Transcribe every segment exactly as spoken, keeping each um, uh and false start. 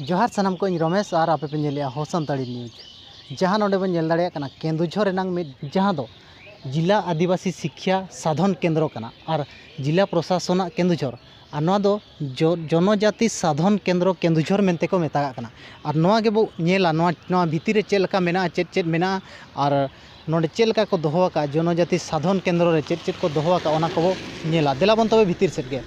ᱡᱚᱦᱟᱨ ᱥᱟᱱᱟᱢ ᱠᱚ, ᱤᱧ ᱨᱚᱢᱮᱥ ᱟᱨ ᱟᱯᱮ ᱯᱮ ᱧᱮᱞᱮᱜᱼᱟ ᱦᱚ ᱥᱟᱱᱛᱟᱲᱤ ᱱᱤᱭᱩᱡᱽ᱾ ᱡᱟᱦᱟᱸ ᱱᱚᱰᱮ ᱵᱚᱱ ᱧᱮᱞ ᱫᱟᱲᱮᱭᱟᱜ ᱠᱟᱱᱟ ᱠᱮᱸᱫᱩᱡᱷᱚᱨ ᱨᱮᱱᱟᱝ ᱢᱤᱫ, ᱡᱟᱦᱟᱸ ᱫᱚ ᱡᱤᱞᱟ ᱟᱹᱫᱤᱵᱟᱹᱥᱤ ᱥᱤᱠᱠᱷᱟ ᱥᱟᱫᱷᱚᱱ ᱠᱮᱱᱫᱨᱚ ᱠᱟᱱᱟ ᱟᱨ ᱡᱤᱞᱟ ᱯᱨᱚᱥᱟᱥᱚᱱᱟᱜ ᱠᱮᱸᱫᱩᱡᱷᱚᱨ, ᱟᱨ ᱱᱚᱣᱟ ᱫᱚ ᱡᱚ-, ᱡᱚᱱᱚᱡᱟᱛᱤ ᱥᱟᱫᱷᱚᱱ ᱠᱮᱱᱫᱨᱚ ᱠᱮᱸᱫᱩᱡᱷᱚᱨ ᱢᱮᱱᱛᱮ ᱠᱚ ᱢᱮᱛᱟᱜᱟᱜ ᱠᱟᱱᱟ᱾ ᱟᱨ ᱱᱚᱣᱟ ᱜᱮᱵᱚ ᱧᱮᱞᱟ, ᱱᱚᱣᱟ, ᱱᱚᱣᱟ ᱵᱷᱤᱛᱤᱨ ᱨᱮ ᱪᱮᱫ ᱞᱮᱠᱟ ᱢᱮᱱᱟᱜᱼᱟ, ᱪᱮᱫ ᱪᱮᱫ ᱢᱮᱱᱟᱜᱼᱟ, ᱟᱨ ᱱᱚᱰᱮ ᱪᱮᱫ ᱞᱮᱠᱟ ᱠᱚ ᱫᱚᱦᱚ ᱟᱠᱟᱫᱼᱟ, ᱡᱚᱱᱚᱡᱟᱛᱤ ᱥᱟᱫᱷᱚᱱ ᱠᱮᱱᱫᱨᱚ ᱨᱮ ᱪᱮᱫ ᱪᱮᱫ ᱠᱚ ᱫᱚᱦᱚ ᱟᱠᱟᱫᱼᱟ, ᱚᱱᱟ ᱠᱚᱵᱚ ᱧᱮᱞᱟ᱾ ᱫᱮᱞᱟ ᱵᱚᱱ ᱛᱚᱵᱮ ᱵᱷᱤᱛᱤᱨ ᱥᱮᱫ ᱜᱮ᱾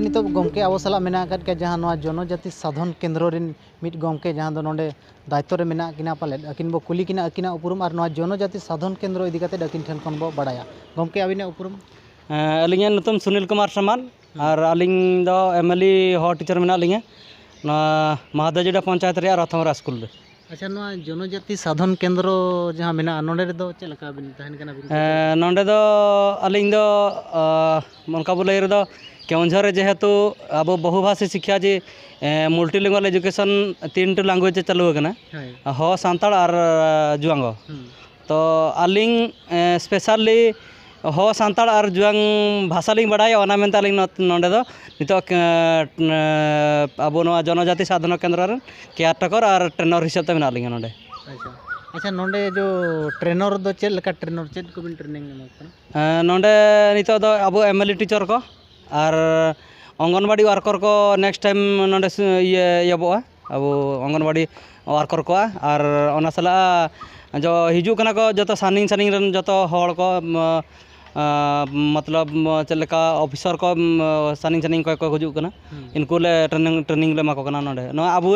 ᱱᱤᱛᱚᱜ ᱜᱚᱢᱠᱮ ᱟᱵᱚ ᱥᱟᱞᱟᱜ ᱢᱮᱱᱟᱜ ᱟᱠᱟᱫ ᱠᱚᱣᱟ ᱡᱟᱦᱟᱸ ᱱᱚᱣᱟ ᱡᱚᱱᱚᱡᱟᱛᱤ ᱥᱟᱫᱷᱚᱱ ᱠᱮᱱᱫᱨᱚ ᱨᱮᱱ ᱢᱤᱫ ᱜᱚᱢᱠᱮ, ᱡᱟᱦᱟᱸ ᱫᱚ ᱱᱚᱰᱮ ᱫᱟᱭᱤᱛᱛᱚ ᱨᱮ ᱢᱮᱱᱟᱜ ᱠᱤᱱᱟ ᱯᱟᱞᱮᱫ᱾ ᱟᱹᱠᱤᱱ ᱵᱚ ᱠᱩᱞᱤ ᱠᱤᱱᱟ ᱟᱹᱠᱤᱱᱟᱜ ᱩᱯᱨᱩᱢ ᱟᱨ ᱱᱚᱣᱟ ᱡᱚᱱᱚᱡᱟᱛᱤ ᱥᱟᱫᱷᱚᱱ ᱠᱮᱱᱫᱨᱚ ᱤᱫᱤ ᱠᱟᱛᱮᱫ ᱟᱹᱠᱤᱱ ᱴᱷᱮᱱ ᱠᱷᱚᱱ ᱵᱚ ᱵᱟᱲᱟᱭᱟ᱾ ᱜᱚᱢᱠᱮ, ᱟᱹᱵᱤᱱᱟᱜ ᱩᱯᱨᱩᱢ? ᱦᱮᱸ, ᱟᱹᱞᱤᱧᱟᱜ ᱧᱩᱛᱩᱢ ᱥᱩᱱᱤᱞ ᱠᱩᱢᱟᱨ ᱥᱟᱢᱟᱱ᱾ ᱦᱩᱸ᱾ ᱟᱨ ᱟᱹᱞᱤᱧ ᱫᱚ ᱮᱢ ᱮᱞ ᱤ ᱦᱚᱲ ᱴᱤᱪᱟᱨ ᱢᱮᱱᱟᱜ ᱞᱤᱧᱟᱹ ᱱᱚᱣᱟ ᱢᱟᱦᱟᱫᱟᱡᱤᱰᱟ ᱯᱚᱧᱪᱟᱭᱮᱛ ᱨᱮᱭᱟᱜ ᱨᱟᱛᱷᱟᱢᱟᱨᱟ ᱥᱠᱩᱞ ᱨᱮ᱾ ᱟᱪᱪᱷᱟ, ᱱᱚᱣᱟ ᱡᱚᱱᱚᱡᱟᱛᱤ ᱥᱟᱫᱷᱚᱱ ᱠᱮᱱᱫᱨᱚ ᱡᱟᱦᱟᱸ ᱢᱮᱱᱟᱜᱼᱟ, ᱱᱚᱰᱮ ᱨᱮᱫᱚ ᱪᱮᱫ ᱞᱮᱠᱟ ᱵᱤᱱ ᱛᱟᱦᱮᱱ ᱠᱟᱱᱟ ᱵᱤᱱ? ᱮᱸ, ᱱᱚᱰᱮ ᱫᱚ ᱟᱹᱞᱤᱧ ᱫᱚ, ᱟᱸ, ᱚᱱᱠᱟ ᱵᱚ ᱞᱟᱹᱭ ᱨᱮᱫᱚ, ᱠᱮᱣᱚᱱᱡᱷᱚᱨ ᱨᱮ ᱡᱮᱦᱮᱛᱩ ᱟᱵᱚ ᱵᱚᱦᱩᱵᱷᱟᱥᱤ ᱥᱤᱠᱠᱷᱟ ᱡᱮ, ᱮᱸ, multilingual education ᱛᱤᱱᱴᱩ language ᱮ ᱪᱟᱹᱞᱩ ᱟᱠᱟᱱᱟ, ᱦᱳᱭ᱾ ᱦᱚ, ᱥᱟᱱᱛᱟᱲ ᱟᱨ, ᱟᱸ, ᱡᱩᱣᱟᱝᱜᱚ᱾ ᱦᱩᱸ᱾ ᱛᱚ ᱟᱹᱞᱤᱧ, ᱮᱸ, specially ᱦᱚ, ᱥᱟᱱᱛᱟᱲ ᱟᱨ ᱡᱩᱣᱟᱝ ᱵᱷᱟᱥᱟ ᱞᱤᱧ ᱵᱟᱲᱟᱭᱟ, ᱚᱱᱟ ᱢᱮᱱᱛᱮ ᱟᱹᱞᱤᱧ ᱱᱚ-, ᱱᱚᱰᱮ ᱫᱚ ᱱᱤᱛᱚᱜ, ᱮᱸ, ᱮᱸ, ᱟᱵᱚ ᱱᱚᱣᱟ ᱡᱚᱱᱚᱡᱟᱛᱤ ᱥᱟᱫᱷᱚᱱᱟ ᱠᱮᱱᱫᱨᱚ ᱨᱮᱱ caretaker ᱟᱨ trainer ᱦᱤᱥᱟᱹᱵ ᱛᱮ ᱢᱮᱱᱟᱜ ᱞᱤᱧᱟ ᱱᱚᱰᱮ᱾ ᱟᱪᱪᱷᱟ, ᱟᱪᱪᱷᱟ, ᱱᱚᱰᱮ ᱡᱚ trainer ᱫᱚ ᱪᱮᱫ ᱞᱮᱠᱟ trainer, ᱪᱮᱫ ᱠᱚᱵᱤᱱ training ᱮᱢᱟ ᱠᱚ ᱠᱟᱱᱟ? ᱮᱸ, ᱱᱚᱰᱮ ᱱᱤᱛᱚᱜ ᱫᱚ ᱟᱵᱚ ᱮᱢ ᱮᱞ ᱤ ᱴᱤᱪᱟᱨ ᱠᱚ ᱟᱨ ᱚᱝᱜᱚᱱᱣᱟᱲᱤ worker ᱠᱚ next time ᱱᱚᱰᱮ ᱥᱩ-, ᱤᱭᱟᱹ ᱮᱦᱚᱵᱚᱜᱼᱟ, ᱟᱵᱚ ᱚᱝᱜᱚᱱᱣᱟᱲᱤ worker ᱠᱚᱣᱟᱜ᱾ ᱟᱨ ᱚᱱᱟ ᱥᱟᱞᱟᱜ ᱡᱚ ᱦᱤᱡᱩᱜ ᱠᱟᱱᱟ ᱠᱚ ᱡᱚᱛᱚ ᱥᱟᱺᱜᱤᱧ ᱥᱟᱺᱜᱤᱧ ᱨᱮᱱ ᱡᱚᱛᱚ ᱦᱚᱲ ᱠᱚ, ᱢ-, ᱟᱸ, ᱢᱚᱛᱞᱚᱵ, ᱢ-, ᱪᱮᱫ ᱞᱮᱠᱟ ᱚᱯᱷᱤᱥᱟᱨ ᱠᱚ, ᱢ-, ᱥᱟᱺᱜᱤᱧ ᱥᱟᱺᱜᱤᱧ ᱠᱷᱚᱱ ᱠᱚ ᱦᱤᱡᱩᱜ ᱠᱟᱱᱟ, ᱦᱩᱸ᱾ ᱤᱱᱠᱩ ᱞᱮ training, training ᱞᱮ ᱮᱢᱟ ᱠᱚ ᱠᱟᱱᱟ ᱱᱚᱰᱮ᱾ ᱱᱚᱣᱟ ᱟᱵᱚ,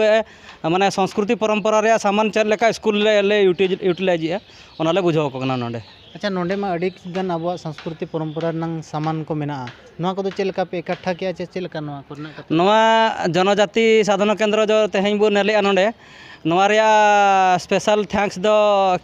ᱢᱟᱱᱮ, ᱥᱚᱝᱥᱠᱨᱤᱛᱤ ᱯᱚᱨᱚᱢᱯᱚᱨᱟ ᱨᱮᱭᱟᱜ ᱥᱟᱢᱟᱱ ᱪᱮᱫ ᱞᱮᱠᱟ ᱥᱠᱩᱞ ᱨᱮ ᱞᱮ ᱤᱭᱩᱴᱤ-, utilize ᱮᱫᱼᱟ, ᱚᱱᱟ ᱞᱮ ᱵᱩᱡᱷᱟᱹᱣ ᱟᱠᱚ ᱠᱟᱱᱟ ᱱᱚᱰᱮ᱾ ᱟᱪᱪᱷᱟ, ᱱᱚᱰᱮ ᱢᱟ ᱟᱹᱰᱤ ᱜᱟᱱ ᱟᱵᱚᱣᱟᱜ ᱥᱚᱝᱥᱠᱨᱤᱛᱤ ᱯᱚᱨᱚᱢᱯᱚᱨᱟ ᱨᱮᱱᱟᱝ ᱥᱟᱢᱟᱱ ᱠᱚ ᱢᱮᱱᱟᱜᱼᱟ, ᱱᱚᱣᱟ ᱠᱚᱫᱚ ᱪᱮᱫ ᱞᱮᱠᱟ ᱯᱮ ᱮᱠᱟᱴᱷᱟ ᱠᱮᱜᱼᱟ, ᱪᱮ ᱪᱮᱫ ᱞᱮᱠᱟ ᱱᱚᱣᱟ ᱠᱚᱨᱮᱱᱟᱜ ᱠᱟᱛᱷᱟ? ᱱᱚᱣᱟ ᱡᱚᱱᱚᱡᱟᱛᱤ ᱥᱟᱫᱷᱚᱱᱟ ᱠᱮᱱᱫᱨᱚ ᱫᱚ ᱛᱮᱦᱮᱧ ᱵᱚᱱ ᱧᱮᱞᱮᱜᱼᱟ ᱱᱚᱰᱮ, ᱱᱚᱣᱟ ᱨᱮᱭᱟᱜ special thanks ᱫᱚ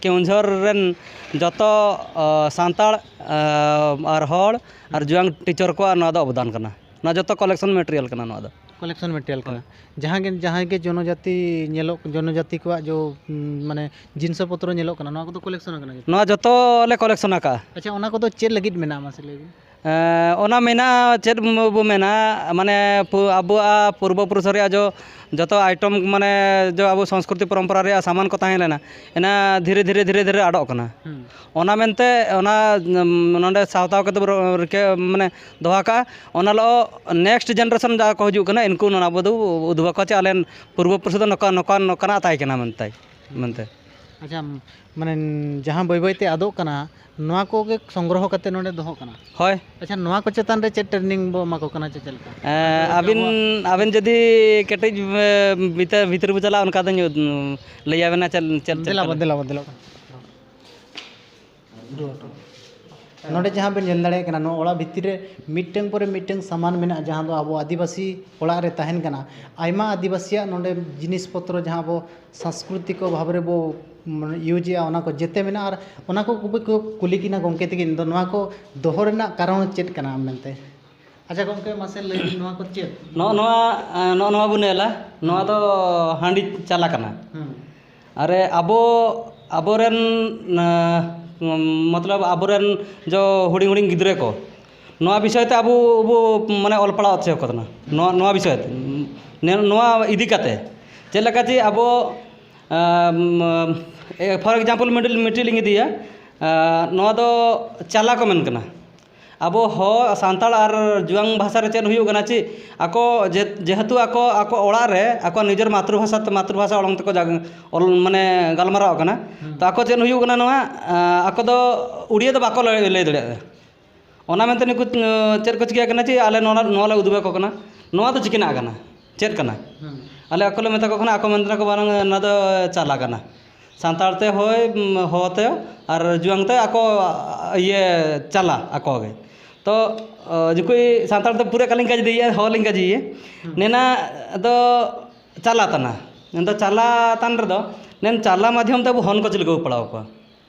ᱠᱮᱣᱚᱱᱡᱷᱚᱨ ᱨᱮᱱ ᱡᱚᱛᱚ, ᱚ, ᱥᱟᱱᱛᱟᱲ, ᱚ, ᱟᱨ ᱦᱚᱲ ᱟᱨ ᱡᱩᱣᱟᱹᱱ ᱴᱤᱪᱟᱨ ᱠᱚᱣᱟᱜ ᱱᱚᱣᱟ ᱫᱚ ᱚᱵᱚᱫᱟᱱ ᱠᱟᱱᱟ᱾ ᱱᱚᱣᱟ ᱡᱚᱛᱚ collection material ᱠᱟᱱᱟ ᱱᱚᱣᱟ ᱫᱚ᱾ Collection material ᱠᱟᱱᱟ᱾ ᱦᱳᱭ᱾ ᱡᱟᱦᱟᱸ ᱜᱮ, ᱡᱟᱦᱟᱸᱭ ᱜᱮ ᱡᱚᱱᱚᱡᱟᱛᱤ ᱧᱮᱞᱚᱜ, ᱡᱚᱱᱚᱡᱟᱛᱤ ᱠᱚᱣᱟᱜ ᱡᱚ, ᱩᱸ, ᱢᱟᱱᱮ, ᱡᱤᱱᱤᱥ ᱯᱚᱛᱨᱚ ᱧᱮᱞᱚᱜ ᱠᱟᱱᱟ, ᱱᱚᱣᱟ ᱠᱚᱫᱚ collection ᱟᱠᱟᱱᱟ ᱡᱚᱛᱚ? ᱱᱚᱣᱟ ᱡᱚᱛᱚ ᱞᱮ collection ᱟᱠᱟᱜᱼᱟ᱾ ᱟᱪᱪᱷᱟ, ᱚᱱᱟ ᱠᱚᱫᱚ ᱪᱮᱫ ᱞᱟᱹᱜᱤᱫ ᱢᱮᱱᱟᱜᱼᱟ, ᱢᱟᱥᱮ ᱞᱟᱹᱭ ᱵᱤᱱ? ᱮᱸ, ᱚᱱᱟ ᱢᱮᱱᱟᱜᱼᱟ, ᱪᱮᱫ ᱵᱚ ᱢᱮᱱᱟ, ᱢᱟᱱᱮ, ᱯᱩ-, ᱟᱵᱚᱣᱟᱜ ᱯᱩᱨᱵᱚ ᱯᱩᱨᱩᱥ ᱨᱮᱭᱟᱜ ᱡᱚ, ᱡᱚᱛᱚ item, ᱢᱟᱱᱮ, ᱡᱚ ᱟᱵᱚ ᱥᱚᱝᱥᱠᱨᱤᱛᱤ ᱯᱚᱨᱚᱢᱯᱚᱨᱟ ᱨᱮᱭᱟᱜ ᱥᱟᱢᱟᱱ ᱠᱚ ᱛᱟᱦᱮᱸ ᱞᱮᱱᱟ, ᱚᱱᱟ ᱫᱷᱤᱨᱮ ᱫᱷᱤᱨᱮ, ᱫᱷᱤᱨᱮ ᱫᱷᱤᱨᱮ ᱟᱫᱚᱜ ᱠᱟᱱᱟ᱾ ᱦᱩᱸ᱾ ᱚᱱᱟ ᱢᱮᱱᱛᱮ, ᱚᱱᱟ, ᱩᱸ, ᱱᱚᱰᱮ ᱥᱟᱶᱛᱟ ᱠᱟᱛᱮ ᱵᱚ ᱨᱚ-, ᱨᱤᱠᱟᱹ, ᱢᱟᱱᱮ, ᱫᱚᱦᱚ ᱠᱟᱜᱼᱟ, ᱚᱱᱟ ᱞᱚ next generation ᱡᱟᱦᱟᱸ ᱠᱚ ᱦᱤᱡᱩᱜ ᱠᱟᱱᱟ, ᱤᱱᱠᱩ ᱱᱚᱣᱟ ᱵᱚ ᱫᱩ-, ᱩᱫᱩᱜ ᱟᱠᱚᱣᱟ ᱪᱮ ᱟᱞᱮ ᱯᱩᱨᱵᱚ ᱯᱩᱨᱩᱥ ᱫᱚ ᱱᱚᱝᱠᱟ, ᱱᱚᱝᱠᱟ, ᱱᱚᱝᱠᱟᱱᱟᱜ ᱛᱟᱦᱮᱸ ᱠᱟᱱᱟ ᱢᱮᱱᱛᱮ, ᱢᱮᱱᱛᱮ᱾ ᱟᱪᱪᱷᱟ, ᱢᱟᱱᱮ ᱡᱟᱦᱟᱸ ᱵᱟᱹᱭ ᱵᱟᱹᱭ ᱛᱮ ᱟᱫᱚᱜ ᱠᱟᱱᱟ, ᱱᱚᱣᱟ ᱠᱚᱜᱮ ᱥᱚᱝᱜᱨᱚᱦᱚ ᱠᱟᱛᱮ ᱱᱚᱰᱮ ᱫᱚᱦᱚ ᱠᱟᱱᱟ? ᱦᱳᱭ᱾ ᱟᱪᱪᱷᱟ, ᱱᱚᱣᱟ ᱠᱚ ᱪᱮᱛᱟᱱ ᱨᱮ ᱪᱮᱫ training ᱵᱚ ᱮᱢᱟ ᱠᱚ ᱠᱟᱱᱟ, ᱪᱮ ᱪᱮᱫ ᱞᱮᱠᱟ? ᱮᱸ, ᱟᱹᱵᱤᱱ, ᱟᱵᱮᱱ ᱡᱩᱫᱤ ᱠᱟᱹᱴᱤᱡ, ᱮ, ᱵᱷᱤᱛᱟᱹ-, ᱵᱷᱤᱛᱨᱤ ᱵᱚ ᱪᱟᱞᱟᱜᱼᱟ, ᱚᱱᱠᱟ ᱫᱚᱧ ᱞᱟᱹᱭ ᱟᱵᱮᱱᱟ ᱪᱮᱫ, ᱪᱮᱫ, ᱪᱮᱫ ᱫᱮᱞᱟ ᱵᱚ, ᱠᱟᱱᱟ᱾ ᱫᱮᱞᱟ ᱵᱚ, ᱫᱮᱞᱟ ᱵᱚ᱾ ᱱᱚᱰᱮ ᱡᱟᱦᱟᱸ ᱵᱮᱱ ᱧᱮᱞ ᱫᱟᱲᱮᱭᱟᱜ ᱠᱟᱱᱟ, ᱱᱚᱣᱟ ᱚᱲᱟᱜ ᱵᱷᱤᱛᱤᱨ ᱨᱮ ᱢᱤᱫᱴᱟᱝ ᱯᱚᱨᱮ ᱢᱤᱫᱴᱟᱝ ᱥᱟᱢᱟᱱ ᱢᱮᱱᱟᱜᱼᱟ, ᱡᱟᱦᱟᱸ ᱫᱚ ᱟᱵᱚ ᱟᱹᱫᱤᱵᱟᱹᱥᱤ ᱚᱲᱟᱜ ᱨᱮ ᱛᱟᱦᱮᱱ ᱠᱟᱱᱟ᱾ ᱟᱭᱢᱟ ᱟᱹᱫᱤᱵᱟᱹᱥᱤᱭᱟᱜ ᱱᱚᱰᱮ ᱡᱤᱱᱤᱥ ᱯᱚᱛᱨᱚ, ᱡᱟᱦᱟᱸ ᱟᱵᱚ ᱥᱟᱝᱥᱠᱨᱤᱛᱤᱠᱚ ᱵᱷᱟᱵᱽ ᱨᱮ ᱵᱚ, ᱢᱟᱱᱮ, use ᱮᱜᱼᱟ, ᱚᱱᱟ ᱠᱚ ᱡᱮᱛᱮ ᱢᱮᱱᱟᱜᱼᱟ᱾ ᱟᱨ ᱚᱱᱟ ᱠᱚ ᱠᱚ ᱠᱩᱞᱤ ᱠᱤᱱᱟ ᱜᱚᱢᱠᱮ ᱛᱟᱹᱠᱤᱱ ᱫᱚ, ᱱᱚᱣᱟ ᱠᱚ ᱫᱚᱦᱚ ᱨᱮᱱᱟᱜ ᱠᱟᱨᱚᱱ ᱪᱮᱫ ᱠᱟᱱᱟ ᱢᱮᱱᱛᱮ? ᱟᱪᱪᱷᱟ ᱜᱚᱢᱠᱮ, ᱢᱟᱥᱮ ᱞᱟᱹᱭ ᱵᱤᱱ, ᱱᱚᱣᱟ ᱠᱚ ᱪᱮᱫ? ᱱᱚᱜᱼᱚ ᱱᱚᱣᱟ, ᱮᱸ, ᱱᱚᱜᱼᱚ ᱱᱚᱣᱟ ᱵᱚᱱ ᱧᱮᱞᱟ, ᱱᱚᱣᱟ ᱫᱚ ᱦᱟᱺᱰᱤ ᱪᱟᱞᱟ ᱠᱟᱱᱟ᱾ ᱦᱩᱸ᱾ ᱟᱨᱮ, ᱟᱵᱚ, ᱟᱵᱚᱨᱮᱱ, ᱮᱸ, ᱢᱚᱛᱞᱚᱵ ᱟᱵᱚᱨᱮᱱ ᱡᱚ ᱦᱩᱰᱤᱧ ᱦᱩᱰᱤᱧ ᱜᱤᱫᱽᱨᱟᱹ ᱠᱚ, ᱱᱚᱣᱟ ᱵᱤᱥᱚᱭ ᱛᱮ ᱟᱵᱚ, ᱟᱵᱚ, ᱢᱟᱱᱮ, ᱚᱞ ᱯᱟᱲᱦᱟᱣ ᱦᱚᱪᱚ ᱠᱚ ᱠᱟᱱᱟ᱾ ᱱᱚᱣᱟ, ᱱᱚᱣᱟ ᱵᱤᱥᱚᱭ ᱛᱮ, ᱱᱮ-, ᱱᱚᱣᱟ ᱤᱫᱤ ᱠᱟᱛᱮ ᱪᱮᱫ ᱞᱮᱠᱟ ᱡᱮ ᱟᱵᱚ, ᱮᱸ, ᱮ, for example, ᱢᱤᱫᱴᱤᱡ, ᱢᱤᱫᱴᱤᱡ ᱞᱤᱧ ᱤᱫᱤᱭᱟ, ᱮᱸ, ᱱᱚᱣᱟ ᱫᱚ ᱪᱟᱞᱟ ᱠᱚ ᱢᱮᱱ ᱠᱟᱱᱟ᱾ ᱟᱵᱚ ᱦᱚ-, ᱥᱟᱱᱛᱟᱲ ᱟᱨ ᱡᱩᱣᱟᱹᱝ ᱵᱷᱟᱥᱟ ᱨᱮ ᱪᱮᱫ ᱦᱩᱭᱩᱜ ᱠᱟᱱᱟ, ᱪᱮᱫ ᱟᱠᱚ ᱡᱮ-, ᱡᱮᱦᱮᱛᱩ ᱟᱠᱚ, ᱟᱠᱚ ᱚᱲᱟᱜ ᱨᱮ ᱟᱠᱚ ᱱᱤᱡᱮᱨ ᱢᱟᱛᱨᱤ ᱵᱷᱟᱥᱟ ᱛᱮ, ᱢᱟᱛᱨᱤ ᱵᱷᱟᱥᱟ ᱚᱲᱚᱝ ᱛᱮᱠᱚ ᱡᱟᱜ-, ᱚᱞ, ᱢᱟᱱᱮ, ᱜᱟᱞᱢᱟᱨᱟᱣ ᱠᱟᱱᱟ᱾ ᱦᱩᱸ᱾ ᱛᱚ ᱟᱠᱚ ᱪᱮᱫ ᱦᱩᱭᱩᱜ ᱠᱟᱱᱟ ᱱᱚᱣᱟ, ᱟᱸ, ᱟᱠᱚ ᱫᱚ ᱩᱲᱤᱭᱟᱹ ᱫᱚ ᱵᱟᱠᱚ ᱞᱟᱹᱭ, ᱞᱟᱹᱭ ᱫᱟᱲᱮᱭᱟᱜᱼᱟ᱾ ᱚᱱᱟ ᱢᱮᱱᱛᱮ ᱱᱩᱠᱩ, ᱟᱸ, ᱪᱮᱫ ᱠᱚ ᱪᱤᱠᱟᱹ ᱠᱟᱱᱟ, ᱪᱮ ᱟᱞᱮ ᱱᱚᱣᱟ, ᱱᱚᱣᱟ ᱞᱮ ᱩᱫᱩᱜ ᱟᱠᱚ ᱠᱟᱱᱟ, ᱱᱚᱣᱟ ᱫᱚ ᱪᱤᱠᱟᱹᱱᱟᱜ ᱠᱟᱱᱟ, ᱪᱮᱫ ᱠᱟᱱᱟ? ᱦᱩᱸ᱾ ᱟᱞᱮ ᱟᱠᱚ ᱞᱮ ᱢᱮᱛᱟ ᱠᱚ ᱠᱟᱱᱟ, ᱟᱠᱚ ᱢᱮᱱ ᱫᱟᱠᱚ ᱵᱟᱝ, ᱱᱚᱣᱟ ᱫᱚ ᱪᱟᱞᱟ ᱠᱟᱱᱟ᱾ ᱥᱟᱱᱛᱟᱲ ᱛᱮ ᱦᱳᱭ, ᱩᱢ, ᱦᱚ ᱛᱮ, ᱟᱨ ᱡᱩᱣᱟᱹᱝ ᱛᱮ ᱟᱠᱚ, ᱤᱭᱟᱹ, ᱪᱟᱞᱟ ᱟᱠᱚ ᱜᱮ᱾ ᱛᱚ, ᱚ, ᱡᱚᱠᱷᱚᱡ ᱥᱟᱱᱛᱟᱲ ᱛᱮ ᱯᱩᱨᱟᱹ ᱠᱟᱞᱤᱧ ᱠᱟᱡᱽ ᱤᱫᱤᱭᱮᱫᱼᱟ, ᱦᱚ ᱞᱤᱧ ᱠᱟᱡᱽ ᱤᱭᱟᱹ᱾ ᱦᱩᱸ᱾ ᱱᱮᱱᱟ ᱫᱚ ᱪᱟᱞᱟ ᱛᱟᱱᱟ᱾ ᱢᱮᱱᱫᱚ ᱪᱟᱞᱟ ᱛᱟᱱ ᱨᱮᱫᱚ, ᱱᱮᱱ ᱪᱟᱞᱟ ᱢᱟᱫᱽᱫᱷᱚᱢ ᱛᱮ ᱟᱵᱚ ᱦᱚᱱ ᱠᱚ ᱪᱮᱫ ᱞᱮᱠᱟ ᱵᱚ ᱯᱟᱲᱦᱟᱣ ᱠᱚᱣᱟ?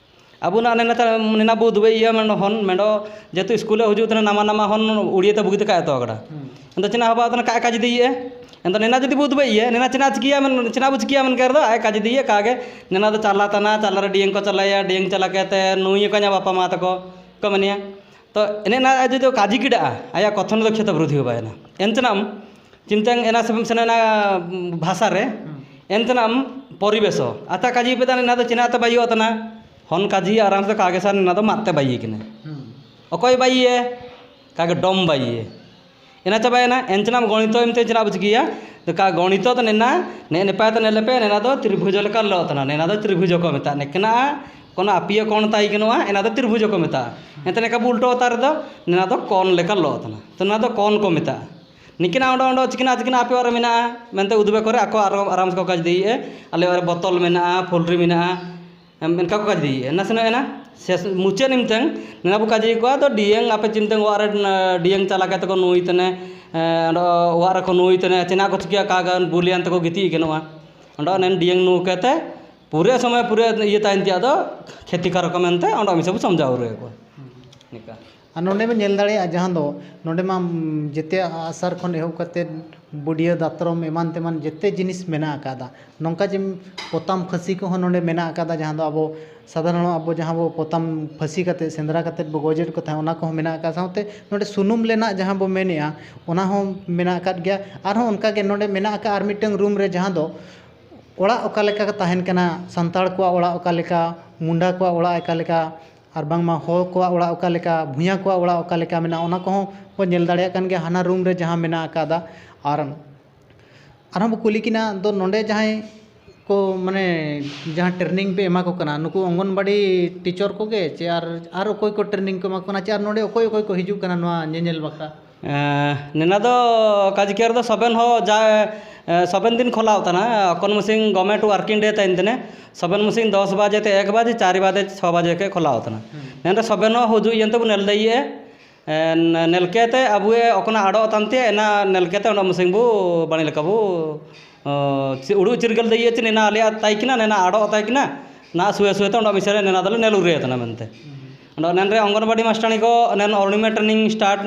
ᱟᱵᱚᱱᱟᱜ ᱱᱮᱱᱟ ᱛᱟ-, ᱱᱮᱱᱟ ᱵᱚ ᱫᱩᱵᱮ ᱤᱭᱟᱹ ᱢᱮᱱ ᱦᱚᱱ, ᱢᱮᱱᱫᱚ ᱡᱮᱦᱮᱛᱩ ᱥᱠᱩᱞᱮ ᱦᱤᱡᱩᱜ ᱛᱟᱦᱮᱱᱟ, ᱱᱟᱢᱟ ᱱᱟᱢᱟ ᱦᱚᱱ ᱩᱲᱤᱭᱟᱹ ᱛᱮ ᱵᱩᱜᱤ ᱛᱮ ᱠᱟᱭ ᱮᱛᱚ ᱟᱠᱟᱫᱟ᱾ ᱦᱩᱸ᱾ ᱮᱱᱫᱚ ᱪᱮᱱᱟ ᱦᱚᱸ ᱵᱟᱝ ᱛᱟᱦᱮᱱᱟ, ᱠᱟᱭ ᱠᱟᱡᱽ ᱤᱫᱤᱭᱮᱫᱼᱟ᱾ ᱮᱱᱫᱚ ᱱᱮᱱᱟ ᱡᱩᱫᱤ ᱵᱚ ᱫᱩᱵᱮ ᱤᱭᱟᱹ, ᱱᱮᱱᱟ ᱪᱮᱱᱟ ᱪᱤᱠᱤᱭᱟ ᱢᱮᱱ, ᱪᱮᱱᱟ ᱵᱚ ᱪᱤᱠᱤᱭᱟ ᱢᱮᱱ ᱠᱟᱨ ᱫᱚ, ᱟᱭ ᱠᱟᱡᱽ ᱤᱫᱤᱭᱮ ᱠᱟᱜᱮ, ᱱᱮᱱᱟ ᱫᱚ ᱪᱟᱞᱟ ᱛᱟᱱᱟ, ᱪᱟᱞᱟ ᱨᱮ ᱰᱤᱭᱮᱝ ᱠᱚ ᱪᱟᱞᱟᱭᱟ, ᱰᱤᱭᱮᱝ ᱪᱟᱞᱟ ᱠᱟᱛᱮ ᱱᱩᱭ ᱠᱚ ᱧᱟ ᱵᱟᱯᱟ ᱢᱟ ᱛᱟᱠᱚ ᱠᱚ ᱢᱮᱱᱮᱭᱟ᱾ ᱛᱚ ᱮᱱᱮ ᱱᱟ ᱡᱩᱫᱤ ᱠᱟᱡᱤ ᱠᱤᱰᱟᱜᱼᱟ, ᱟᱭᱟᱜ ᱠᱚᱛᱷᱚᱱ ᱫᱚ ᱠᱷᱮᱛᱚ ᱵᱨᱚᱫᱷᱤ ᱦᱚᱸ ᱵᱟᱭ ᱮᱱᱟ᱾ ᱮᱱᱛᱮᱱᱟᱢ ᱪᱤᱱᱛᱟᱹᱝ ᱮᱱᱟ ᱥᱮᱵᱮᱢ ᱥᱮᱱᱮᱱᱟ ᱵᱷᱟᱥᱟ ᱨᱮ, ᱦᱩᱸ᱾ ᱮᱱᱛᱮᱱᱟᱢ ᱯᱚᱨᱤᱵᱮᱥᱚ᱾ ᱟᱛᱟ ᱠᱟᱡᱤ ᱯᱮ ᱛᱟᱱᱮ ᱱᱟ ᱫᱚ ᱪᱮᱱᱟ ᱛᱮ ᱵᱟᱭᱤᱭᱚ ᱛᱟᱱᱟ, ᱦᱚᱱ ᱠᱟᱡᱤ ᱟᱨᱟᱢ ᱥᱮ ᱠᱟᱜᱮ ᱥᱟᱱ ᱱᱟ ᱫᱚ ᱢᱟᱛ ᱛᱮ ᱵᱟᱭᱤ ᱠᱤᱱᱟ᱾ ᱦᱩᱸ᱾ ᱚᱠᱚᱭ ᱵᱟᱭᱤᱭᱮ? ᱠᱟᱜᱮ ᱰᱚᱢ ᱵᱟᱭᱤᱭᱮ᱾ ᱮᱱᱟ ᱪᱟᱵᱟᱭᱮᱱᱟ᱾ ᱮᱱᱪᱮᱱᱟᱜ ᱜᱚᱬᱤᱛᱚ ᱮᱢᱛᱮ ᱪᱮᱱᱟᱜ ᱵᱚ ᱪᱤᱠᱟᱹᱭᱟ? ᱫᱮᱠᱷᱟ, ᱜᱚᱬᱤᱛᱚ ᱫᱚ ᱱᱮᱱᱟ, ᱱᱮ ᱱᱮᱯᱟᱭ ᱛᱮ ᱱᱮᱞᱮᱯᱮ, ᱱᱮᱱᱟ ᱫᱚ ᱛᱨᱤᱵᱷᱩᱡᱚ ᱞᱮᱠᱟ ᱞᱚᱜ ᱛᱟᱦᱮᱱᱟ, ᱱᱮᱱᱟ ᱫᱚ ᱛᱨᱤᱵᱷᱩᱡᱚ ᱠᱚ ᱢᱮᱛᱟᱜᱼᱟ᱾ ᱱᱮᱠᱱᱟ ᱠᱳᱱᱳ ᱟᱯᱤᱭᱚ ᱠᱚᱬ ᱛᱟᱭ ᱜᱟᱱᱚᱜᱼᱟ, ᱮᱱᱟ ᱫᱚ ᱛᱨᱤᱵᱷᱩᱡᱚ ᱠᱚ ᱢᱮᱛᱟᱜᱼᱟ᱾ ᱮᱱᱛᱮ ᱱᱮᱠᱟ ᱵᱚ ᱩᱞᱴᱟᱹ ᱟᱛᱟ ᱨᱮᱫᱚ ᱱᱮᱱᱟ ᱫᱚ ᱠᱚᱱ ᱞᱮᱠᱟ ᱞᱚᱜ ᱛᱟᱦᱮᱱᱟ, ᱛᱚ ᱱᱮᱱᱟ ᱫᱚ ᱠᱚᱱ ᱠᱚ ᱢᱮᱛᱟᱜᱼᱟ᱾ ᱱᱤᱠᱤᱱᱟ ᱚᱸᱰᱮ ᱚᱸᱰᱮ ᱪᱤᱠᱤᱱᱟ ᱪᱤᱠᱤᱱᱟ ᱟᱯᱮ ᱚᱲᱟᱜ ᱨᱮ ᱢᱮᱱᱟᱜᱼᱟ ᱢᱮᱱᱛᱮ ᱩᱫᱩᱜ ᱠᱚᱨᱮ ᱟᱠᱚ ᱟᱨᱚ ᱟᱨᱟᱢ ᱥᱮ ᱠᱚ ᱠᱟᱡᱽ ᱤᱫᱤᱭᱮᱫᱼᱟ, ᱟᱞᱮ ᱚᱲᱟᱜ ᱨᱮ ᱵᱚᱛᱚᱞ ᱢᱮᱱᱟᱜᱼᱟ, ᱯᱷᱩᱞᱨᱤ ᱢᱮᱱᱟᱜᱼᱟ, ᱮᱱᱠᱟ ᱠᱚ ᱠᱟᱡᱽ ᱤᱫᱤᱭᱮᱫᱼᱟ᱾ ᱱᱟᱥᱮᱱᱟᱜ ᱮᱱᱟ ᱥᱮᱥ ᱢᱩᱪᱟᱹᱫ ᱮᱱᱛᱮ ᱱᱮᱱᱟ ᱵᱚ ᱠᱟᱡᱽ ᱠᱚᱣᱟ ᱫᱚ ᱰᱤᱭᱟᱝ ᱟᱯᱮ ᱪᱤᱱᱛᱟᱹ ᱚᱲᱟᱜ ᱨᱮ ᱰᱤᱭᱟᱝ ᱪᱟᱞᱟᱣ ᱠᱟᱛᱮ ᱠᱚ ᱱᱩᱭ ᱛᱮᱱᱮ, ᱚᱸᱰᱮ ᱚᱲᱟᱜ ᱨᱮᱠᱚ ᱱᱩᱭ ᱛᱮᱱᱮ ᱪᱮᱱᱟᱜ ᱠᱚ ᱪᱤᱠᱟᱹᱭᱟ ᱠᱟ ᱜᱟᱱ ᱵᱩᱞᱤᱭᱟᱱ ᱛᱮᱠᱚ ᱜᱤᱛᱤᱡ ᱜᱟᱱᱚᱜᱼᱟ᱾ ᱚᱸᱰᱮ ᱱᱮᱱ ᱰᱤᱭᱟᱝ ᱱᱩ ᱠᱟᱛᱮ ᱯᱩᱨᱟᱹ ᱥᱚᱢᱚᱭ ᱯᱩᱨᱟᱹ ᱤᱭᱟᱹ ᱛᱟᱦᱮᱱ ᱛᱮᱭᱟᱜ ᱫᱚ ᱠᱷᱮᱛᱤ ᱠᱟᱨᱚᱠ ᱢᱮᱱᱛᱮ ᱚᱸᱰᱮ ᱢᱤᱫ ᱥᱮᱫ ᱵᱚ ᱥᱚᱢᱡᱷᱟᱣ ᱨᱩᱣᱟᱹᱲ ᱠᱚᱣᱟ᱾ ᱱᱤᱠᱟ᱾ ᱟᱨ ᱱᱚᱰᱮ ᱵᱚᱱ ᱧᱮᱞ ᱫᱟᱲᱮᱭᱟᱜᱼᱟ, ᱡᱟᱦᱟᱸ ᱫᱚ ᱱᱚᱰᱮ ᱢᱟ, ᱩᱢ, ᱡᱮᱛᱮᱭᱟᱜ ᱟᱥᱟᱨ ᱠᱷᱚᱱ ᱮᱦᱚᱵ ᱠᱟᱛᱮ ᱵᱩᱰᱤᱭᱟᱹ ᱫᱟᱛᱨᱚᱢ ᱮᱢᱟᱱ ᱛᱮᱢᱟᱱ ᱡᱮᱛᱮ ᱡᱤᱱᱤᱥ ᱢᱮᱱᱟᱜ ᱟᱠᱟᱫᱟ᱾ ᱱᱚᱝᱠᱟ ᱡᱮ ᱯᱚᱛᱟᱢ ᱯᱷᱟᱹᱥᱤ ᱠᱚᱦᱚᱸ ᱱᱚᱰᱮ ᱢᱮᱱᱟᱜ ᱟᱠᱟᱫᱟ, ᱡᱟᱦᱟᱸ ᱫᱚ ᱟᱵᱚ ᱥᱟᱫᱷᱟᱨᱚᱱ ᱟᱵᱚ ᱡᱟᱦᱟᱸ ᱵᱚ ᱯᱚᱛᱟᱢ ᱯᱷᱟᱹᱥᱤ ᱠᱟᱛᱮ ᱥᱮᱸᱫᱽᱨᱟ ᱠᱟᱛᱮ ᱵᱚ ᱜᱚᱡᱮᱫ ᱠᱚ ᱛᱟᱦᱮᱸᱫ, ᱚᱱᱟ ᱠᱚᱦᱚᱸ ᱢᱮᱱᱟᱜ ᱟᱠᱟᱫ᱾ ᱥᱟᱶᱛᱮ ᱱᱚᱰᱮ ᱥᱩᱱᱩᱢ ᱨᱮᱱᱟᱜ ᱡᱟᱦᱟᱸ ᱵᱚ ᱢᱮᱱᱮᱫᱼᱟ, ᱚᱱᱟ ᱦᱚᱸ ᱢᱮᱱᱟᱜ ᱟᱠᱟᱫ ᱜᱮᱭᱟ᱾ ᱟᱨᱦᱚᱸ ᱚᱱᱠᱟ ᱜᱮ ᱱᱚᱰᱮ ᱢᱮᱱᱟᱜ ᱟᱠᱟᱫ ᱟᱨ ᱢᱤᱫᱴᱟᱝ ᱨᱩᱢ ᱨᱮ, ᱡᱟᱦᱟᱸ ᱫᱚ ᱚᱲᱟᱜ ᱚᱠᱟ ᱞᱮᱠᱟ ᱠᱚ ᱛᱟᱦᱮᱱ ᱠᱟᱱᱟ, ᱥᱟᱱᱛᱟᱲ ᱠᱚᱣᱟᱜ ᱚᱲᱟᱜ ᱚᱠᱟ ᱞᱮᱠᱟ, ᱢᱩᱱᱰᱟ ᱠᱚᱣᱟᱜ ᱚᱲᱟᱜ ᱚᱠᱟ ᱞᱮᱠᱟ, ᱟᱨ ᱵᱟᱝᱢᱟ ᱦᱚᱲ ᱠᱚᱣᱟᱜ ᱚᱲᱟᱜ ᱚᱠᱟ ᱞᱮᱠᱟ, ᱵᱷᱩᱭᱟᱹ ᱠᱚᱣᱟᱜ ᱚᱲᱟᱜ ᱚᱠᱟ ᱞᱮᱠᱟ ᱢᱮᱱᱟᱜᱼᱟ, ᱚᱱᱟ ᱠᱚᱦᱚᱸ ᱵᱚᱱ ᱧᱮᱞ ᱫᱟᱲᱮᱭᱟᱜ ᱠᱟᱱ ᱜᱮᱭᱟ ᱦᱟᱱᱟ ᱨᱩᱢ ᱨᱮ ᱡᱟᱦᱟᱸ ᱢᱮᱱᱟᱜ ᱟᱠᱟᱫᱟ᱾ ᱟᱨ ᱟᱨᱦᱚᱸ ᱵᱚ ᱠᱩᱞᱤ ᱠᱤᱱᱟ, ᱫᱚ ᱱᱚᱰᱮ ᱡᱟᱦᱟᱸᱭ ᱠᱚ, ᱢᱟᱱᱮ, ᱡᱟᱦᱟᱸ ᱴᱨᱮᱱᱤᱝ ᱯᱮ ᱮᱢᱟ ᱠᱚ ᱠᱟᱱᱟ, ᱱᱩᱠᱩ ᱚᱝᱜᱚᱱᱵᱟᱲᱤ ᱴᱤᱪᱚᱨ ᱠᱚᱜᱮ ᱪᱮ ᱟᱨ, ᱟᱨ ᱚᱠᱚᱭ ᱠᱚ ᱴᱨᱮᱱᱤᱝ ᱠᱚ ᱮᱢᱟ ᱠᱚ ᱠᱟᱱᱟ, ᱪᱮ ᱟᱨ ᱱᱚᱰᱮ ᱚᱠᱚᱭ ᱚᱠᱚᱭ ᱠᱚ ᱦᱤᱡᱩᱜ ᱠᱟᱱᱟ ᱱᱚᱣᱟ ᱧᱮᱧᱮᱞ ᱵᱟᱠᱷᱨᱟ? ᱮᱸ, ᱱᱮᱱᱟ ᱫᱚ ᱠᱟᱡᱽᱠᱮᱭᱟᱨ ᱫᱚ ᱥᱚᱵᱮᱱ ᱦᱚᱸ ᱡᱟ, ᱮᱸ, ᱥᱚᱵᱮᱱ ᱫᱤᱱ ᱠᱷᱚᱞᱟᱣ ᱛᱟᱦᱮᱱᱟ, ᱚᱠᱚᱱ ᱢᱩᱥᱤᱝ government working day ᱛᱟᱦᱮᱱ ᱛᱟᱦᱮᱱᱟ, ᱥᱚᱵᱮᱱ ᱢᱩᱥᱤᱝ ᱫᱚᱥ ᱵᱟᱡᱮ ᱛᱮ ᱮᱠ ᱵᱟᱡᱮ, ᱪᱟᱨ ᱵᱟᱡᱮ ᱠᱷᱚᱡ ᱠᱷᱚᱞᱟᱣ ᱛᱟᱦᱮᱱᱟ᱾ ᱦᱩᱸ᱾ ᱱᱮᱱ ᱫᱚ ᱥᱚᱵᱮᱱ ᱦᱚᱸ ᱦᱤᱡᱩᱜ ᱤᱭᱟᱹ ᱛᱮᱵᱚ ᱱᱮᱞ ᱫᱟᱲᱮᱭᱟᱜᱼᱟ᱾ ᱮᱸ, ᱱᱮᱞᱠᱮ ᱛᱮ ᱟᱵᱚᱭᱮ ᱚᱠᱚᱱᱟ ᱟᱲᱚᱜ ᱛᱟᱢ ᱛᱮ ᱮᱱᱟ ᱱᱮᱞᱠᱮ ᱛᱮ ᱚᱸᱰᱮ ᱢᱩᱥᱤᱝ ᱵᱚ ᱵᱟᱹᱲᱤ ᱞᱮᱠᱟ ᱵᱚ, ᱚ, ᱪᱮ-, ᱩᱰᱩᱜ ᱪᱤᱨᱜᱟᱹᱞ ᱫᱟᱹᱭ ᱪᱮ ᱱᱮᱱᱟ ᱟᱞᱮᱭᱟᱜ ᱛᱟᱭ ᱠᱤᱱᱟ, ᱱᱮᱱᱟ ᱟᱲᱚᱜ ᱛᱟᱭ ᱠᱤᱱᱟ, ᱱᱟ ᱥᱩᱭᱟᱹ ᱥᱩᱭᱟᱹ ᱛᱮ ᱚᱸᱰᱮ ᱢᱤᱥᱮ ᱨᱮ ᱱᱮᱱᱟ ᱫᱚᱞᱮ ᱱᱮᱞ ᱩᱨᱮ ᱛᱟᱦᱮᱱᱟ ᱢᱮᱱᱛᱮ᱾ ᱚᱸᱰᱮ ᱱᱮᱱ ᱨᱮ ᱚᱝᱜᱚᱱᱵᱟᱲᱤ ᱢᱟᱥᱴᱟᱨᱱᱤ ᱠᱚ ᱱᱮᱱ ᱚᱨᱩᱬᱤᱢᱟ ᱴᱨᱮᱱᱤᱝ ᱥᱴᱟᱨᱴ,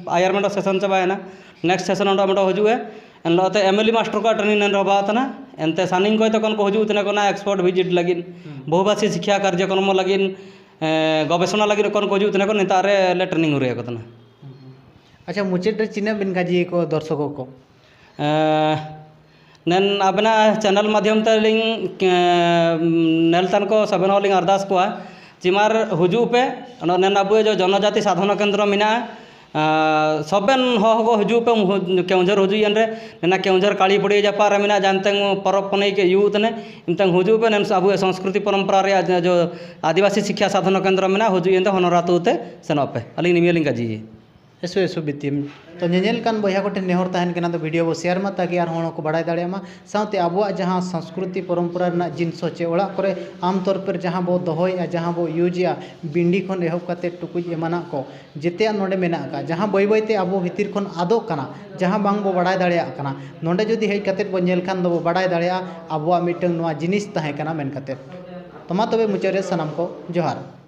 ᱟᱭᱟᱨ ᱢᱮᱱᱴᱚ ᱥᱮᱥᱚᱱ ᱪᱟᱵᱟᱭᱮᱱᱟ, ᱱᱮᱠᱥᱴ ᱥᱮᱥᱚᱱ ᱚᱸᱰᱮ ᱢᱮᱱᱴᱚ ᱦᱤᱡᱩᱜᱼᱟ᱾ ᱮᱱ ᱦᱤᱞᱳᱜ ᱛᱮ ᱮᱢ ᱮᱞ ᱤ ᱢᱟᱥᱴᱟᱨ ᱠᱚᱣᱟᱜ ᱴᱨᱮᱱᱤᱝ ᱱᱮᱱ ᱨᱚᱵᱟ ᱛᱟᱦᱮᱱᱟ᱾ ᱮᱱᱛᱮ ᱥᱟᱱᱤᱝ ᱠᱚᱭ ᱛᱚᱠᱷᱚᱱ ᱠᱚ ᱦᱤᱡᱩᱜ ᱛᱟᱦᱮᱱᱟ ᱠᱚ ᱚᱱᱟ ᱮᱠᱥᱯᱟᱨᱴ ᱵᱷᱤᱡᱤᱴ ᱞᱟᱹᱜᱤᱫ, ᱦᱩᱸ᱾ ᱵᱚᱦᱩᱵᱷᱟᱥᱤ ᱥᱤᱠᱠᱷᱟ ᱠᱟᱨᱡᱚᱠᱨᱚᱢ ᱞᱟᱹᱜᱤᱫ, ᱮᱸ, ᱜᱚᱵᱮᱥᱚᱱᱟ ᱞᱟᱹᱜᱤᱫ ᱚᱠᱚᱭ ᱠᱚ ᱦᱤᱡᱩᱜ ᱛᱟᱦᱮᱱᱟ ᱠᱚ, ᱱᱮᱛᱟᱨ ᱨᱮ ᱞᱮ ᱴᱨᱮᱱᱤᱝ ᱩᱨᱮ ᱟᱠᱚ ᱛᱟᱦᱮᱱᱟ᱾ ᱟᱪᱪᱷᱟ, ᱢᱩᱪᱟᱹᱫ ᱨᱮ ᱛᱤᱱᱟᱹᱜ ᱵᱤᱱ ᱠᱟᱡᱤ ᱠᱚ ᱫᱚᱨᱥᱚᱠᱚ ᱠᱚ? ᱮᱸ, ᱱᱮᱱ ᱟᱵᱮᱱᱟᱜ ᱪᱮᱱᱮᱞ ᱢᱟᱫᱽᱫᱷᱚᱢ ᱛᱮᱞᱤᱧ, ᱮᱸ, ᱱᱮᱞ ᱛᱟᱱ ᱠᱚ ᱥᱟᱵᱮᱱ ᱦᱚᱸᱞᱤᱧ ᱟᱨᱫᱟᱥ ᱠᱚᱣᱟ, ᱪᱤᱢᱟᱨ ᱦᱤᱡᱩᱜ ᱯᱮ, ᱚᱱᱟ ᱱᱮᱱ ᱟᱵᱚ ᱡᱚ ᱡᱚᱱᱚᱡᱟᱛᱤ ᱥᱟᱫᱷᱚᱱᱟ ᱠᱮᱱᱫᱨᱚ ᱢᱮᱱᱟᱜᱼᱟ, ᱟᱨ ᱥᱚᱵᱮᱱ ᱦᱚᱦᱚ ᱠᱚ ᱦᱤᱡᱩᱜ ᱯᱮ, ᱦᱩ-, ᱠᱮᱣᱡᱷᱚᱨ ᱦᱤᱡᱩᱜ ᱮᱱ ᱨᱮ, ᱱᱮᱱᱟ ᱠᱮᱣᱡᱷᱚᱨ ᱠᱟᱹᱲᱤ ᱯᱩᱲᱤᱭᱟᱹ ᱡᱟᱯᱟᱜ ᱨᱮ ᱢᱮᱱᱟᱜᱼᱟ, ᱡᱟᱱᱛᱮᱝ ᱯᱚᱨᱚᱵᱽ ᱯᱩᱱᱟᱹᱭ ᱠᱮ ᱤᱭᱩ ᱛᱮᱱᱮ, ᱮᱱᱛᱮᱝ ᱦᱤᱡᱩᱜ ᱯᱮ, ᱱᱮᱱ ᱟᱵᱚ ᱥᱚᱝᱥᱠᱨᱤᱛᱤ ᱯᱚᱨᱚᱢᱯᱚᱨᱟ ᱨᱮᱭᱟᱜ ᱡᱟ-, ᱡᱚ ᱟᱹᱫᱤᱵᱟᱹᱥᱤ ᱥᱤᱠᱠᱷᱟ ᱥᱟᱫᱷᱚᱱᱟ ᱠᱮᱱᱫᱨᱚ ᱢᱮᱱᱟᱜᱼᱟ, ᱦᱤᱡᱩᱜ ᱮᱱ ᱫᱚ ᱦᱚᱱᱚᱨ ᱟᱹᱛᱩ ᱛᱮ ᱥᱮᱱᱚᱜ ᱯᱮ᱾ ᱟᱹᱞᱤᱧ ᱱᱤᱭᱟᱹ ᱞᱤᱧ ᱠᱟᱹᱡᱤ᱾ ᱮᱥᱚ, ᱮᱥᱚ ᱵᱤᱛᱤᱢ᱾ ᱛᱚ ᱧᱮᱧᱮᱞ ᱠᱟᱱ ᱵᱚᱭᱦᱟ ᱠᱚᱴᱷᱮᱱ ᱱᱮᱦᱚᱨ ᱛᱟᱦᱮᱱ ᱠᱟᱱᱟ, ᱫᱚ video ᱵᱚ share ᱢᱟ, ᱛᱟᱠᱤ ᱟᱨ ᱦᱚᱲ ᱦᱚᱸᱠᱚ ᱵᱟᱲᱟᱭ ᱫᱟᱲᱮᱭᱟᱜ ᱢᱟ᱾ ᱥᱟᱶᱛᱮ ᱟᱵᱚᱣᱟᱜ ᱡᱟᱦᱟᱸ ᱥᱚᱝᱥᱠᱨᱤᱛᱤ ᱯᱚᱨᱚᱢᱯᱚᱨᱟ ᱨᱮᱱᱟᱜ ᱡᱤᱱᱤᱥ ᱦᱚᱸ ᱪᱮ ᱚᱲᱟᱜ ᱠᱚᱨᱮ ᱟᱢ ᱛᱚᱨ ᱯᱮ ᱡᱟᱦᱟᱸ ᱵᱚ ᱫᱚᱦᱚᱭᱮᱫᱼᱟ, ᱡᱟᱦᱟᱸ ᱵᱚ ᱤᱭᱩᱡᱮᱜᱼᱟ, ᱵᱤᱱᱰᱤ ᱠᱷᱚᱱ ᱮᱦᱚᱵ ᱠᱟᱛᱮ ᱴᱩᱠᱩᱡ ᱮᱢᱟᱱᱟᱜ ᱠᱚ, ᱡᱮᱛᱮᱭᱟᱜ ᱱᱚᱰᱮ ᱢᱮᱱᱟᱜ ᱟᱠᱟᱫ, ᱡᱟᱦᱟᱸ ᱵᱟᱹᱭ ᱵᱟᱹᱭ ᱛᱮ ᱟᱵᱚ ᱵᱷᱤᱛᱤᱨ ᱠᱷᱚᱱ ᱟᱫᱚᱜ ᱠᱟᱱᱟ, ᱡᱟᱦᱟᱸ ᱵᱟᱝ ᱵᱚ ᱵᱟᱲᱟᱭ ᱫᱟᱲᱮᱭᱟᱜ ᱠᱟᱱᱟ᱾ ᱱᱚᱰᱮ ᱡᱩᱫᱤ ᱦᱮᱡ ᱠᱟᱛᱮ ᱵᱚ ᱧᱮᱞ ᱠᱷᱟᱱ ᱫᱚᱵᱚ ᱵᱟᱲᱟᱭ ᱫᱟᱲᱮᱭᱟᱜᱼᱟ ᱟᱵᱚᱣᱟᱜ ᱢᱤᱫᱴᱟᱝ ᱱᱚᱣᱟ ᱡᱤᱱᱤᱥ ᱛᱟᱦᱮᱸ ᱠᱟᱱᱟ ᱢᱮᱱ ᱠᱟᱛᱮ᱾ ᱛᱚ ᱢᱟ ᱛᱚᱵᱮ ᱢᱩᱪᱟᱹᱫ ᱨᱮ ᱥᱟᱱᱟᱢ ᱠᱚ ᱡᱚᱦᱟᱨ᱾